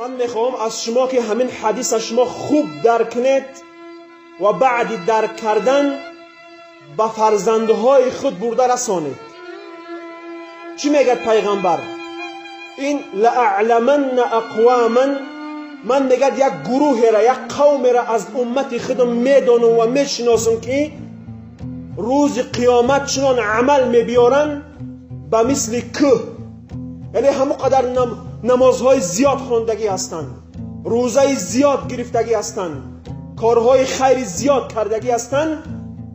Ман мехоҳам аз шумо ки ҳамин ҳадиса шумо хуб дарк кунед ва баъди дарк кардан ба фарзандҳои худ бурда расонед. Чӣ мегӯяд пайғамбар? Ин лааъламанна ақвоман, ман мегӯяд як гурӯҳеро, як қавмеро аз уммати худам медонам ва мешиносам, ки рӯзи қиёмат чунон амал мебиёранд ба мисли кӯҳ, яъне ҳамон қадар намозҳои зиёд хондагӣ ҳастанд, рӯзаи зиёд гирифтагӣ ҳастанд, корҳои хайри зиёд кардагӣ ҳастанд.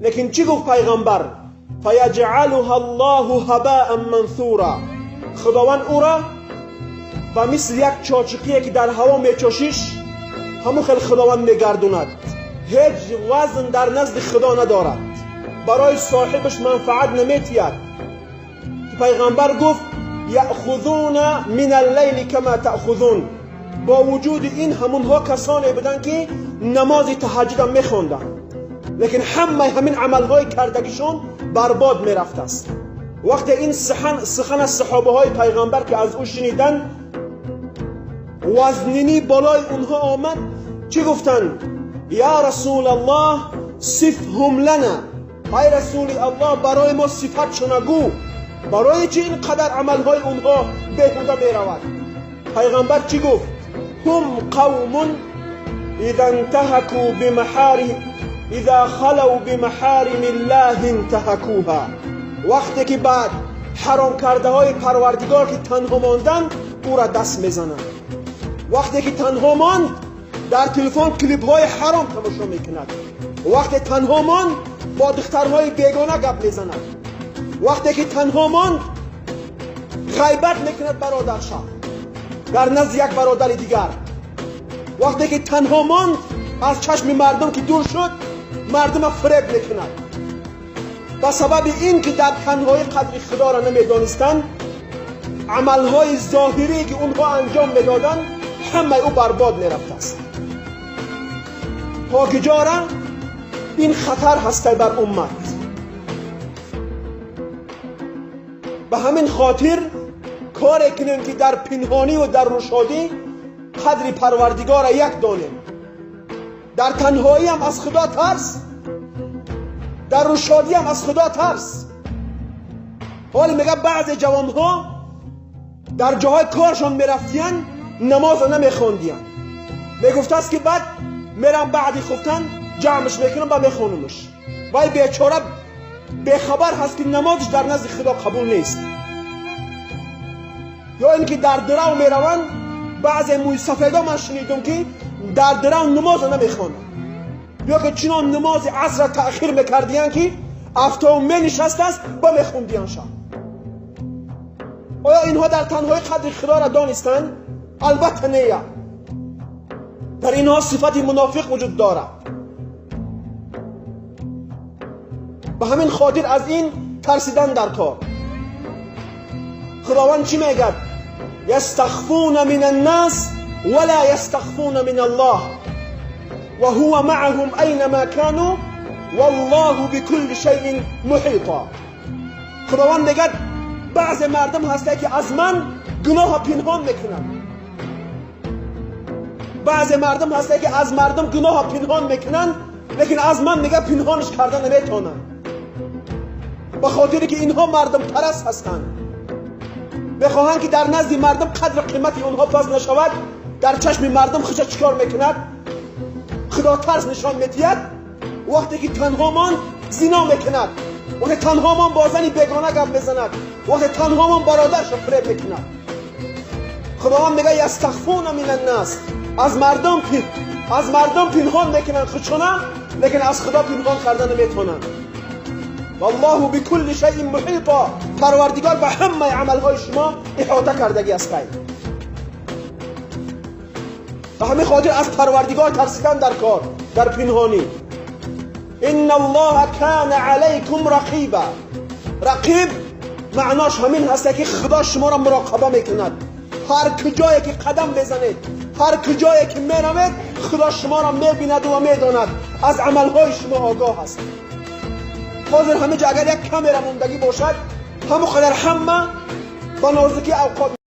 Лекин чӣ гуфт пайғамбар? Фаяҷъалуҳа Аллоҳу ҳабаан мансура, худованд ӯро ба мисли як чочиқие ки дар ҳаво мечошиш, ҳамон хел худованд мегардонад. Ҳеҷ вазн дар назди худо надорад, барои соҳибаш манфаат наметиҳад. Ки пайғамбар гуфт: яъхузуна мин аллайли кама таъхузун. Бо вуҷуди ин ҳамунҳо касоне буданд, ки намози таҳаҷҷудам мехонданд, лекин ҳамаи ҳамин амалҳои кардагишон барбод мерафтааст. Вақте ин сухан аз саҳобаҳои пайғамбар ки аз ӯ шуниданд, вазнинӣ болои онҳо омад. Чӣ гуфтанд? Я расулаллоҳ, сифҳум лана, ай расули аллоҳ, барои мо сифатшона гӯ, барои чӣ ин қадар амалҳои онҳо беҳуда меравад? Пайғамбар чӣ гуфт? Ҳум қавмун иза интаҳаку бимаҳарим, иза халав бимаҳарими ллоҳи интаҳакуҳа. Вақте ки баъд ҳаром кардаҳои парвардигор ки танҳо монданд, ӯра даст мезананд. Вақте ки танҳо монд, дар телефон клипҳои ҳаром тамошо мекунад. Вақте танҳо монд, бо духтарҳои бегона гап мезанад. Вақте ки танҳо монд, ғайбат мекунад бародарша дар назди як бародари дигар. Вақте ки танҳо монд, аз чашми мардум ки дур шуд, мардума фиреб мекунад. Ба сабаби ин ки дар танҳоӣ қадри худоро намедонистанд, амалҳои зоҳирие ки онҳо анҷом медоданд, ҳамаи ӯ барбод мерафтааст. То киҷора ин хатар ҳастай бар уммат. Ба ҳамин хотир коре кунем, ки дар пинҳониву дар рӯшодӣ қадри парвардигора як донем. Дар танҳоиам аз худо тарс, дар рӯшодиам аз худо тарс. Ҳоле мега баъзе ҷавонҳо дар ҷоҳои коршон мерафтиянд, намозро намехондиянд. Мегуфтааст, ки баъд мерам, баъди хуфтан ҷамъш мекунам ба мехонумш. Вай бечора бехабар ҳаст, ки намозш дар назди худо қабул нест. Ё ин ки дар дирав мераванд, баъзе мӯйсафедо ман шунидум, ки дар дирав намозро намехонанд, ё ки чунон намози асрро таъхир мекардиянд, ки афтоб менишастааст, ба мехондиянд шаб. Оё инҳо дар танҳои қадри худоро донистанд? Албатта нея. Дар инҳо сифати мунофиқ вуҷуд дорад. Ба ҳамин хотир аз ин тарсидан дар кор. Худованд чӣ мегӯяд? Ястахфуна мин аннас вала ястахфуна мин аллоҳ ва ҳува маъаҳум айнама кану валлоҳу бикулли шайин муҳита. Худованд мегӯяд баъзе мардум ҳастанд, ки аз ман гуноҳро пинҳон мекунанд. Баъзе мардум ҳастанд, ки аз мардум гуноҳро пинҳон мекунанд, лекин аз ман мега пинҳонш карда наметавонанд, ба хотире ки инҳо мардумпараст ҳастанд, мехоҳанд, ки дар назди мардум қадру қимати онҳо паст нашавад. Дар чашми мардум худша чӣ кор мекунад? Худотарс нишон медиҳад. Вақте ки танҳо монд, зино мекунад. Вақте танҳо монд, бо зани бегона гап мезанад. Вақте танҳо монд, бародарша фиреб мекунад. Худованд мегӯяд: ястахфуна мин аннас, аз мардум пинҳон мекунанд худшона, лекин аз худо пинҳон карда наметавонанд. Валлоҳу бикулли шайин муҳита, парвардигор ба ҳамаи амалҳои шумо иҳота кардагӣ аст. Ба ҳамин хотир аз парвардигор тарсидан дар кор, дар пинҳонӣ. Инна аллоҳа кана алайкум рақиба. Рақиб маънош ҳамин ҳаст, ки худо шуморо муроқаба мекунад. Ҳар куҷое ки қадам мезанед, ҳар куҷое ки меравед, худо шуморо мебинаду ва медонад, аз амалҳои шумо огоҳ аст. Ҳозир ҳамин ҷо агар як камера мондагӣ бошад, ҳамон қадар ҳама ба нозукӣ авқот